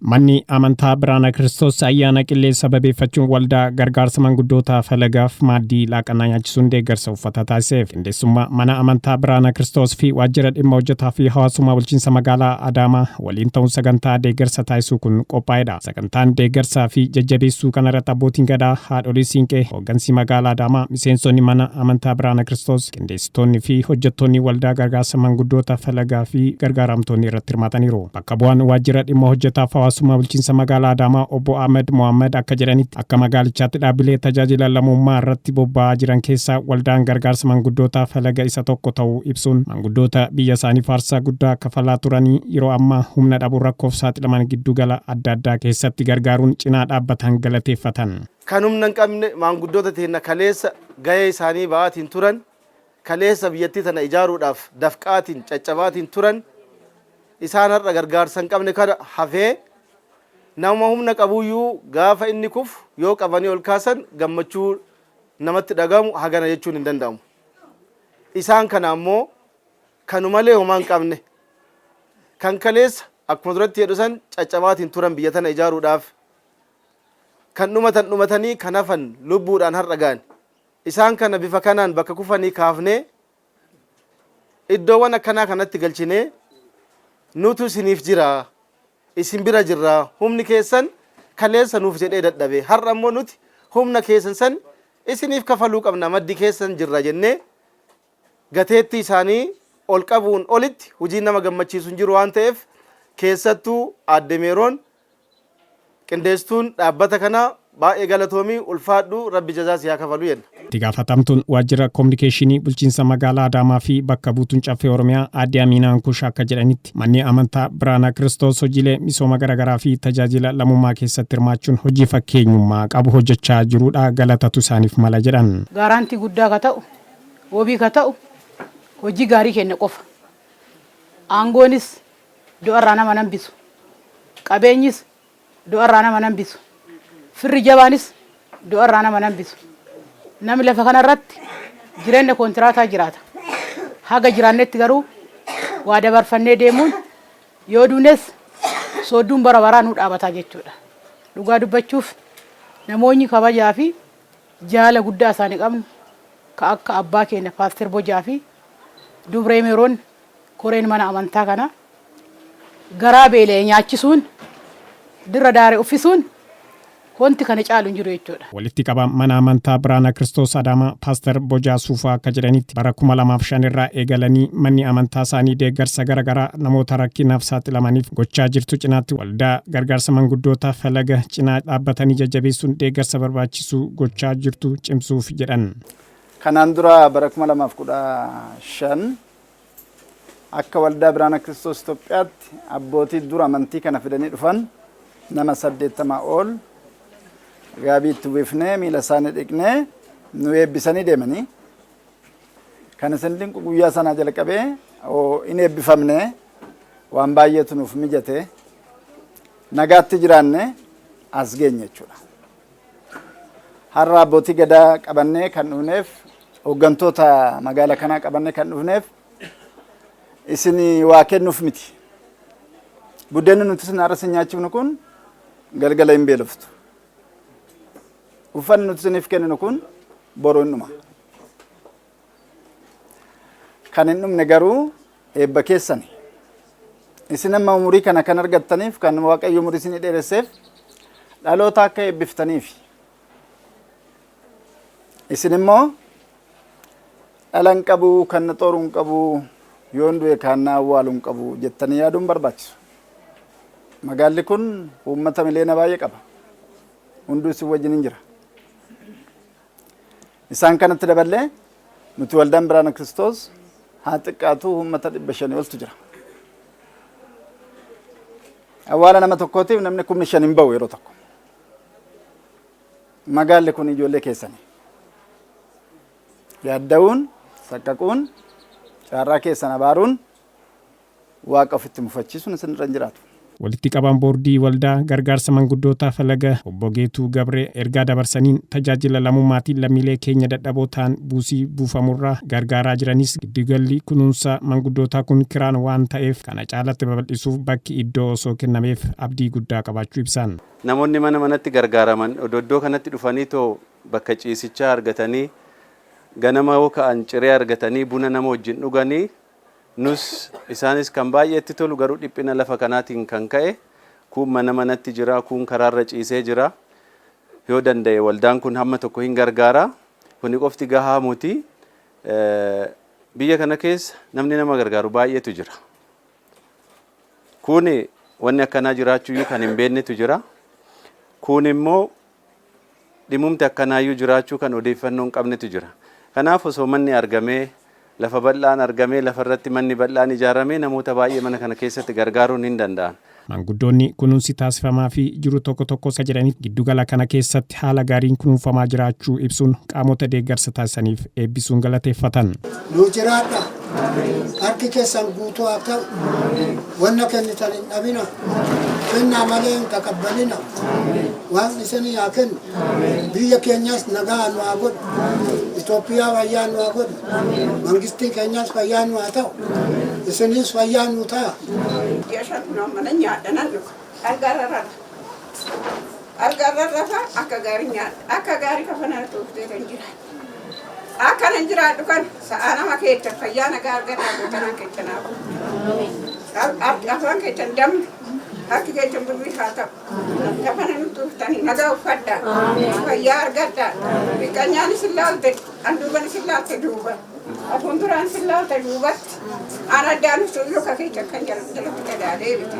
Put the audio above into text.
Manni amantaa Biraana Kiristoos ayyaana Qillee sababeeffachuun waldaa gargaarsa manguddoota Falagaaf maaddii laaqanaa nyaachisuun deeggarsa uffataa taasiseef. Qindeessummaa mana amantaa Biraana Kiristoos fi waajjira dhimma hojjetaa fi hawaasummaa bulchiinsa magaalaa Adaamaa waliin ta'uun sagantaa deeggarsa taasisuu kun qophaa'edha. Sagantaan deeggarsaa fi jajjabeessuu kanarratti abbootiin gadaa, haadholii siinqee, hooggansi magaalaa Adaamaa, miseensonni mana amantaa Biraana Kiristoos, qindeessitoonni fi hojjettoonni waldaa gargaarsa manguddoota Falagaa fi gargaaramtoonni irratti hirmaataniiru. Bakka bu'aan waajjira dhimma hojjetaaf hawaasummaa bulchiinsa magaalaa Adaamaa obbo Ahmed Mohaammed akka jedhanitti, akka magaalichaatti dhaabbilee tajaajila lammummaa irratti bobba'aa jiran keessaa waldaan gargaarsa manguddootaa Falaga isa tokko ta'uu ibsuun, manguddoota biyya isaaniif aarsaa guddaa kafalaa turanii yeroo ammaa humna dhabuun rakkoof saaxilaman giddugala adda addaa keessatti gargaaruun cinaa dhaabbatan galateeffatan. Kan humna hin qabne maanguddoota teenna kaleessa gahee isaanii ba'aatiin turan, kaleessa biyyattii tana ijaaruudhaaf dafqaatiin caccabaatiin turan, isaan har'a gargaarsa hin qabne kana hafee nama humna qabuyyuu gaafa inni kufu yoo qabanii ol kaasan gammachuu namatti dhagamu hagana jechuun hin danda'amu. Isaan kana ammoo kanu malee homaa hin qabne, kan kaleessa akkuma duratti jedhu san caccabaatiin turan biyya tana ijaaruudhaaf kan dhumatan dhumatanii kan hafan lubbuudhaan har'a ga'an. Isaan kana bifa kanaan bakka kufanii kaafnee iddoowwan akkanaa kanatti galchinee nutu isiniif jira, isin bira jirra, humni keessan kaleessa nuuf jedhee dadhabe, har'a immoo nuti humna keessan san isiniif kafaluu qabna, maddi keessan jirra jennee gateettii isaanii ol qabuun olitti hojiin nama gammachiisu hin jiru waan ta'eef, keessattuu aadde Meeroon qindeessituun dhaabbata kanaa baay'ee galatoomii, ulfaadhu, rabbi jazaa si haa kafalu jenna. Itti gaafatamtuun waajjira kominikeeshinii bulchiinsa magaalaa Adaamaa fi bakka buutuun Caffee Oromiyaa aadde Amiinaa Ankush akka jedhanitti, manni amantaa Biraana Kiristoos hojiilee misooma garaagaraa fi tajaajila lammummaa keessatti hirmaachuun hojii fakkeenyummaa qabu hojjechaa jirudha, galatatu isaaniif mala jedhan. Guarantee guddaa ka ta'u, wabii ka ta'u hojii gaarii kenna qofa. Aangoonis du'arraa nama nambisu. Qabeenyis du'arraa nama nambisu. Firri jabaanis du'arraa nama nambisu. Namni lafa kanarratti jireenya koontiraataa jiraata. Haga jiraannetti garuu waa dabarfannee deemuun, yoo duunes soodduun bara baraa nu dhaabataa jechuudha. Dhugaa dubbachuuf, namoonni kabajaa fi jaala guddaa isaanii qabnu ka akka abbaa keenya Paaster Bojaa fi Dubree Meeroon, koreen mana amantaa kana garaa beela'e nyaachisuun, dirra daare uffisuun, wanti kana caalu hin jiru jechuudha. Walitti qabaan mana amantaa Biraana Kiristoos Adaamaa Paaster Bojaa Suufaa akka jedhanitti, bara 2005 irraa eegalanii manni amantaa isaanii deeggarsa garaagaraa namoota rakkinaaf saaxilamaniif gochaa jirtu cinaatti waldaa gargaarsa manguddoota Falaga cinaa dhaabbatanii jajjabeessuun deeggarsa barbaachisu gochaa jirtu cimsuuf jedhan. Kanaan dura bara 2015 akka waldaa Biraana Kiristoos Itoophiyaatti abbootii dura amantii kana fidanii dhufan nama 80 ol gaabii itti uwwifnee, miila isaanii dhiqnee, nu eebbisanii deemanii. Kan isin dinqu, guyyaa sanaa jalqabee in eebbifamne, waan baay'eetu nuuf mijate, nagaatti jiraanne, as geenye jechuudha. Har'a abbootii gadaa qabannee kan dhufneef, hooggantoota magaala kanaa qabannee kan dhufneef, isin waa kennuuf miti. Buddeenni nuti isin har'a isin nyaachifnu kun galgala hin beeloftu. Uffanni nuti isiniif kenninu kun boru hin dhuma. Kan hin dhumne garuu eebba keessani. Isin amma umurii kana kan argattaniif, kan Waaqayyo umurii isinii dheeresseef, dhaloota akka eebbiftaniif. Isin immoo dhala hin qabu, kan na xooru hin qabu, yoon du'e kan na awwaalu hin qabu jettanii yaaduun barbaachisu. Magaalli kun uummata miliyoona baay'ee qaba. Hunduu isin wajjin hin jira. Isaan kanatti daballee nuti waldaan Biraana Kiristoos haa xiqqaatu uummata 500 oltu jira. Awwaala nama tokkootiif namni 5,000 hin ba'u yeroo tokko. Magaalli kun ijoollee keessani. Yaadda'uun, saqqaquun, carraa keessan abaaruun, waaqa ofitti mufachiisuun isin irra hin jiraatu. Walitti qabaan boordii waldaa gargaarsa manguddootaa Falaga obbo Geetuu Gabree ergaa dabarsaniin, tajaajila lammummaatiin lammiilee keenya dadhaboo ta'an buusii buufamurraa gargaaraa jiranis, giddugalli kunuunsa manguddootaa kun kiraan waan ta'eef kana caalatti babal'isuuf bakki iddoo osoo kennameef abdii guddaa qabaachuu ibsan. Namoonni mana manatti gargaaraman iddoo kanatti dhufanii too bakka ciisichaa argatanii, ganama yoo ka'an ciree argatanii, buna nama wajjin dhuganii, nus isaanis kan baay'eetti tolu. Garuu dhiphina lafa kanaatiin kan ka'e kun mana manatti jira, kun karaarra ciisee jira. Yoo danda'e waldaan kun hamma tokko hin gargaara. Kuni qofti gahaa muti. Biyya kana keessa namni nama gargaaru baay'eetu jira. Kuni wanni akkanaa jiraachuuyyuu kan hin beeknetu jira. Kun immoo dhimumti akkanaayyuu jiraachuu kan odeeffannoo hin qabnetu jira. Kanaaf osoo manni argamee, lafa bal'aan argamee, lafarratti manni bal'aan ijaaramee, namoota baay'ee mana kana keessatti gargaaruun hin danda'an. Maanguddoonni kunuunsi taasifamaa fi jiru tokko tokko akka jedhanitti, giddugala kana keessatti haala gaariin kunuunfamaa jiraachuu ibsuun qaamota deeggarsa taasisaniif eebbisuun galateeffatan. Nu jiraadha. Harki keessan guutuu haa ta'u. Wanna kennitan hin dhabina. Kennaa malee hin taqabbalina. Waaqni isinii haa kennu. Biyya keenyas nagaa nu haa godhu. Itoophiyaa fayyaa nu haa godhu. Mangistii keenyas fayyaa nu haa ta'u. Isinis fayyaa nu ta'a. Ji'a 5 kun mana nyaadha, nan dhuga. Algaarra rafa. Algaarra rafa, akka gaarii nyaadha. Akka gaarii kafana tuuftee kan jiraadha. Akka nan jiraadhu kan sa'a nama keessa fayyaa nagaa argadhaa gootanaan keessanaa. Afaan keessan damma. Harki keessan birrii haa ta'u. Kafana nu tuuftanii nagaa uffadhaa. Fayyaa argadhaa. Biqanyaan isin laalte, anduuban isin laalte duuba. Afuulduraan isin laalte duubatti. Aan addaan suyyoo ka keessa kan jalatti gadaa deebite.